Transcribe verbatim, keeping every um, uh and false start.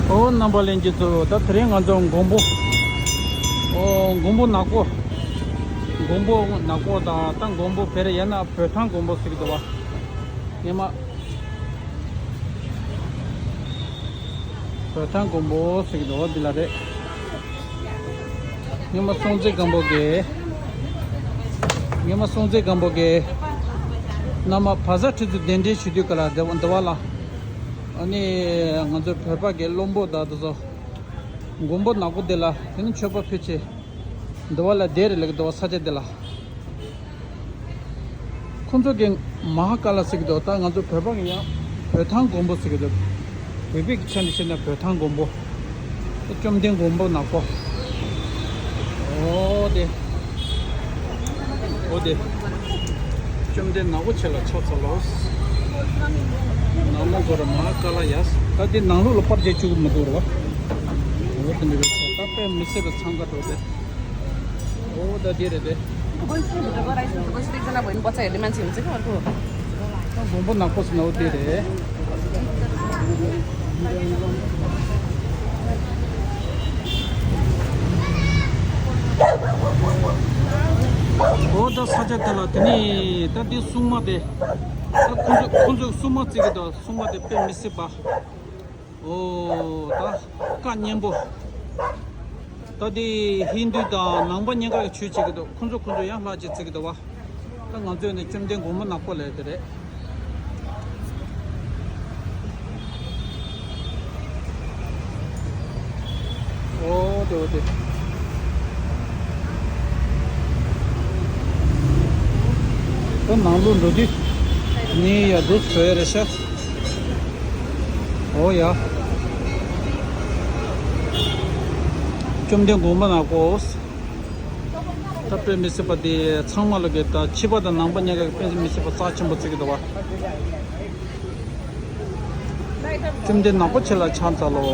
ཨོ་རྣམ་པ་ལྷན་རྒྱས་ཚོ། ད་དེ་རིང་ང་ཚོ་མགོན་པོ། ཨོ་མགོན་པོ་ནག་པོ། མགོན་པོ་ནག་པོ་དང་ད་མགོན་པོ་བེ་རི་ཡ་ན་བོད་ཐང་མགོན་པོ་ཟེར་གྱི་འདུག་བ། སྔོན་མ་བོད་ཐང་མགོན་པོ་ཟེར་གྱི་འདུག་བ། འདི་ལ་རེད། སྔོན་མ་སྲོང་བཙན་སྒམ་པོ་གིས། སྔོན་མ་སྲོང་བཙན་སྒམ་པོ་གིས་བླ་མ་བཛྲ་ཁྲི་ཟུར་གདན་འདྲེན་ཞུ་དུས་སྐབས་ལ་འདི་བ་འདི་བ་ལ། ཨ་ནི་ང་ཚོ་བོད་པ་གི་བློན་པོ་དང་དེ་ཚོ་མགོན་པོ་ནག་པོ་འདི་ལ་དེ་ནི་མཆོད་པ་ཕུལ་ཆེད་འདི་བ་ལ་བསྡད་རེད་ལབ་ཀྱི་འདུག་བ། ས་ཆ་འདི་ལ། ཁོང་ཚོ་གིས་མ་ཧཱ་ཀཱ་ལ་ཟེར་གྱི་འདུག་ད་ང་ཚོ་བོད་པ་གིས་ཡང་བོད་ཐང་མགོན་པོ་ཟེར་གྱི་འདུག་བོད་པའི་ཆ་ནས་བཤད་ན་བོད་ཐང་མགོན་པོ། བཅོམ་ལྡན་མགོན་པོ་ནག་པོ། ཨོ་དེ། ཨོ་དེ། བཅོམ་ལྡན་ནག་པོ་ཆེ་ལ་ཕྱག་འཚལ་ལོ། ནག་མོ་གོ་ར་མ་ཧཱ་ཀཱ་ལ་ཡ། ད་དེ་ནང་ལོགས་ལ་པར་རྒྱག་བཅུག་གི་མི་འདུག་ར་བ། ཨོ་དེ་འདྲ་རེད། ད་དཔེ་མི་སྲིད་པའི་འཚང་ཁ་འགྲོ་དེ། ཨོ་ད་དེ་རེད་དེ། མགོན་པོ་ནག་པོ་ཟེར་ན་འོ་དེ་རེད། འོ་ད་ས་ཆ་དེ་ལ་དེ་ནི་ད་དེ་སྲུང་མ་དེ། ད་ཁོང་ཚོ་ཁོང་ཚོས་སྲུང་མ་བརྩི་གི་འདུག་སྲུང་མ་དེ་དཔེ་མི་སྲིད་པ། ཨོ་ད་བཀའ་གཉན་པོ། ད་དེ་ཧིན་དུ་དང་ནང་པ་གཉིས་ཀ་གི་ཆོས་བྱེད་ཀྱི་འདུག་ཁོང་ཚོ་ཁོང་ཚོ་ཡང་ལྷ་ཅིག་བརྩི་གི་འདུག་བ། ད་ང་ཚོས་ནི་བཅོམ་ལྡན་མགོན་པོ་ནག་པོ་ལབ་དེ་རེད། ཨོ་དེ་འོ་དེ། ད་ནང་ལོགས་འགྲོ་དུས་ནི་ཡ་འདུག་བཟོ་ཡ་རེད་ཤག་ཨོ་ཡ། བཅོམ་ལྡན་མགོན་པོ་ནག་པོ། ད་དཔེ་མི་སྲིད་པ་དེ་ཚང་མ་ལ་གི་ད་ཕྱི་པ་དང་ནང་པ་གཉིས་ཀ་གི་དཔེ་མི་སྲིད་པ་རྩ་ཆེན་པོ་བརྩི་གི་འདུག་བ། བཅོམ་ལྡན་ནག་པོ་ཆེ་ལ་ཕྱག་འཚལ་ལོ།